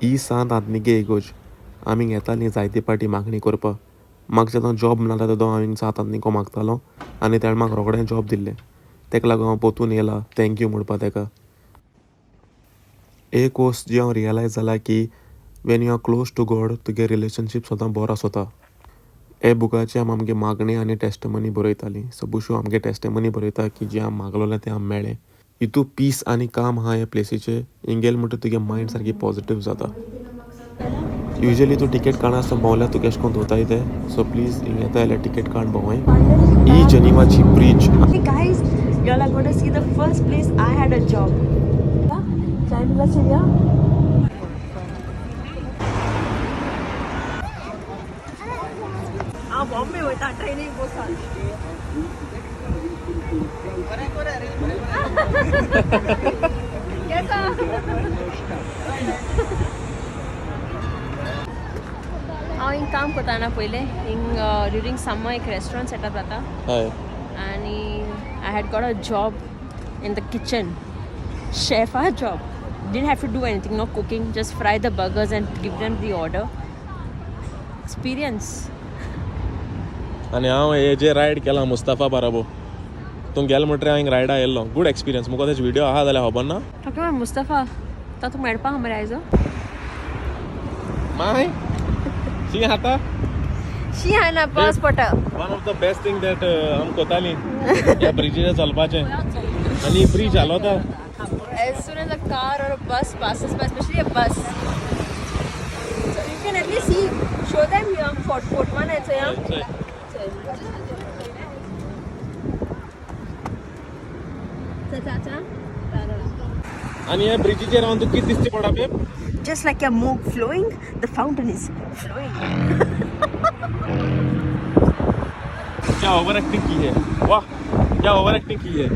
ही सांत आंतनीगे इगोर्ज आमी येतालीं जायते पाटी मागणी करपाक. म्हाका जेन्ना जॉब नासता तेदो हांव हिंग सांत आंतनीको मागतालो आनी तेणें म्हाका रोखडें जॉब दिल्लें. तेका लागून हांव पोतून येयला thank you म्हणपा तेका. एक वस्त जी हांव रियलायज जाला की when you are close to God तुगे रिलेशनशीप सदां बरो आसता. हे बुकाचे आमी आमगे मागणी आनी टेस्टमनी बरयतालीं. सो बुशू आमगे टेस्टमनी बरयता की जें आमी मागलोलें तें आमकां मेळ्ळें. हितू पीस आनी काम आहा ह्या प्लेसीचेर. हिंग गेले म्हणटकीर तुगे मायंड सारकी पॉजिटीव जाता. युजली तूं टिकेट काडनासतना भोंवल्यार तुका एशें कोन्न दवरताय ते. सो प्लीज हिंग येता जाल्यार टिकेट काड भोंवाय. ही जनिवाची bridge. Hey guys, y'all are going to see the first place I had a job. Chai Syria. Bombay वयता ट्रेनीक बसान. हांव हिंग काम करताना पयलें हिंग ड्युरींग समर एक रेस्टॉरंट सेटअप जाता. हय. आणि I had got a job in the kitchen, chef a job. Didn't have to do anything, no cooking, just fry the burgers and give them the order. Experience. आनी हांव हे जे ride केला मुस्ताफा बाराबो तूं गेलो म्हणटरी हांव हिंग रायडा येयल्लो. Good experience. मुका तेजे व्हिडिओ आहा जाल्यार खबर ना. टॉकिंग अबाउट मुस्तफा, तो तुका मेळपाक मरे आयजो. माय शी खाता. शी आहा ना पावस पडटा. One of the best thing that आम कोताली ह्या ब्रिजीचेर चलपाचें आनी bridge हालोता. As soon as a car or a bus passes by, especially a bus, so you can at least see, show them here, Fort One, yeah. Cha. आनी ह्या ब्रिजीचेर हांव तुका कितें दिसती पडा babe? Just like a mug flowing, the fountain is flowing. क्या over acting की है, वाह, क्या ओवर एक्टिंग की है.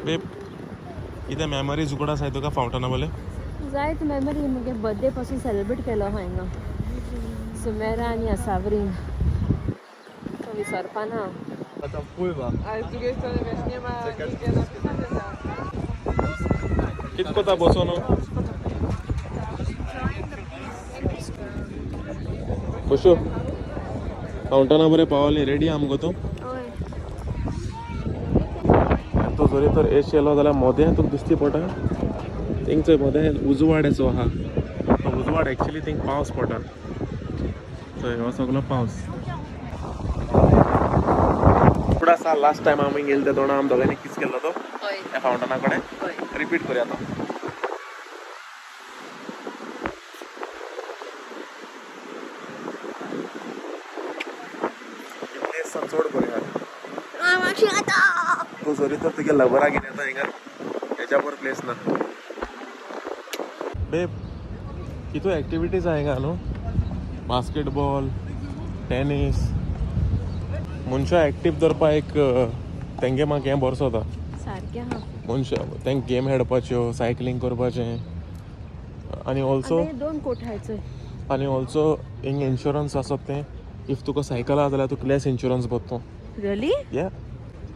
बेब, कितें मेमरीज उगडास आय तुका फावंटना बोले? जायत मेमरी. मुगे बर्थडे पासून सेलिब्रेट केलो आहा हिंगा सुमेरा आनी असावरीन. तो विसरपा ना. कित कोता बसोन बसो फावंटना बरें पावली. रेडी आहा मुगो तूं? तूं जरी तर एश येयलो जाल्यार मोदें तुका दिसती पडटा. थिंग चोय मोदें उजवाड येसो आहा. तो उजवाड एक्चुली थिंग पावस पडटा. चोय हो सगलो पावस. फुडें आसा. लास्ट टायम आमी गेले ते दोणा आमी दोगांनी किस केल्लो तो हय. त्या फावंटना कडेन. हय. रिपीट करूया तो. प्लेस चड बरी आहा. तूं जरी तर तुगे लवरा घेवन येता हिंगा हेच्या बरो प्लेस ना. बेब, कितू एक्टिविटीज आहा हिंगा न्हू? Basketball, tennis. मनशां एक्टीव दवरपा एक तेंगे म्हाका हें बरो जाता. सारकें आहा. मनशां तेंक गेम खेळपाच्यो, सायकलींग करपाचें आनी ऑल्सो आनी दोन कोट आहाय चोय. आनी ऑल्सो हिंग इन्शुरन्स आसत तें. If तुका सायकल आहा जाल्यार तुका लेस इन्शुरन्स भरता. रियली? या,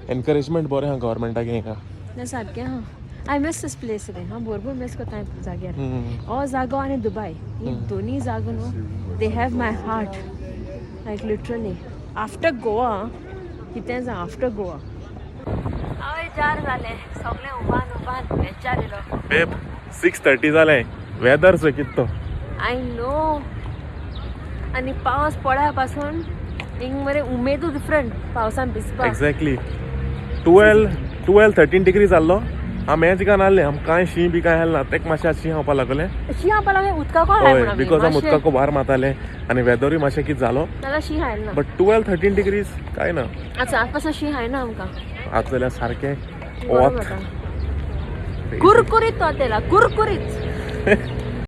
एनकरेजमेंट बरें आहा गव्हर्मेंटाक हिंगा. ना, सारकें आहा. I miss this place रे. हांव भरपूर मिस करता ह्या जाग्यार. हो जागो आनी दुबय ही दोनी जागो न्हू, they have my heart, like literally after Goa. कितें जावं, आफ्टर गोवा. हय, चार जालें सगळें उबान उबान बेजार येयलो. बेब, 6:30 जालें. वेदर चोय कित तो. I know. आनी पावस पडा पासून हिंग मरे उमेदू डिफरंट पावसान भिजपाक. एक्झॅक्टली. 12, 13 डिग्री जाल्लो. आमी मॅच घान आहले. आम कांय शीं बी कांय ना. तेक मातशें शीं खावपा लागले. शीं खावपा लागले उदकाको हाय हय. म्हणून आमी. Because आमी मातशें- उदकाको भार मारताले आनी वेदरूय मातशें कितें जालो. नाल्यार शीं खायना. बट 12, 13 डिग्रीज काय ना. आतां आज पासून शीं खायना आमकां. आतां जाल्यार सारकें बरोबर वत. जाता. कुरकुरीत तो तेला कुरकुरीत.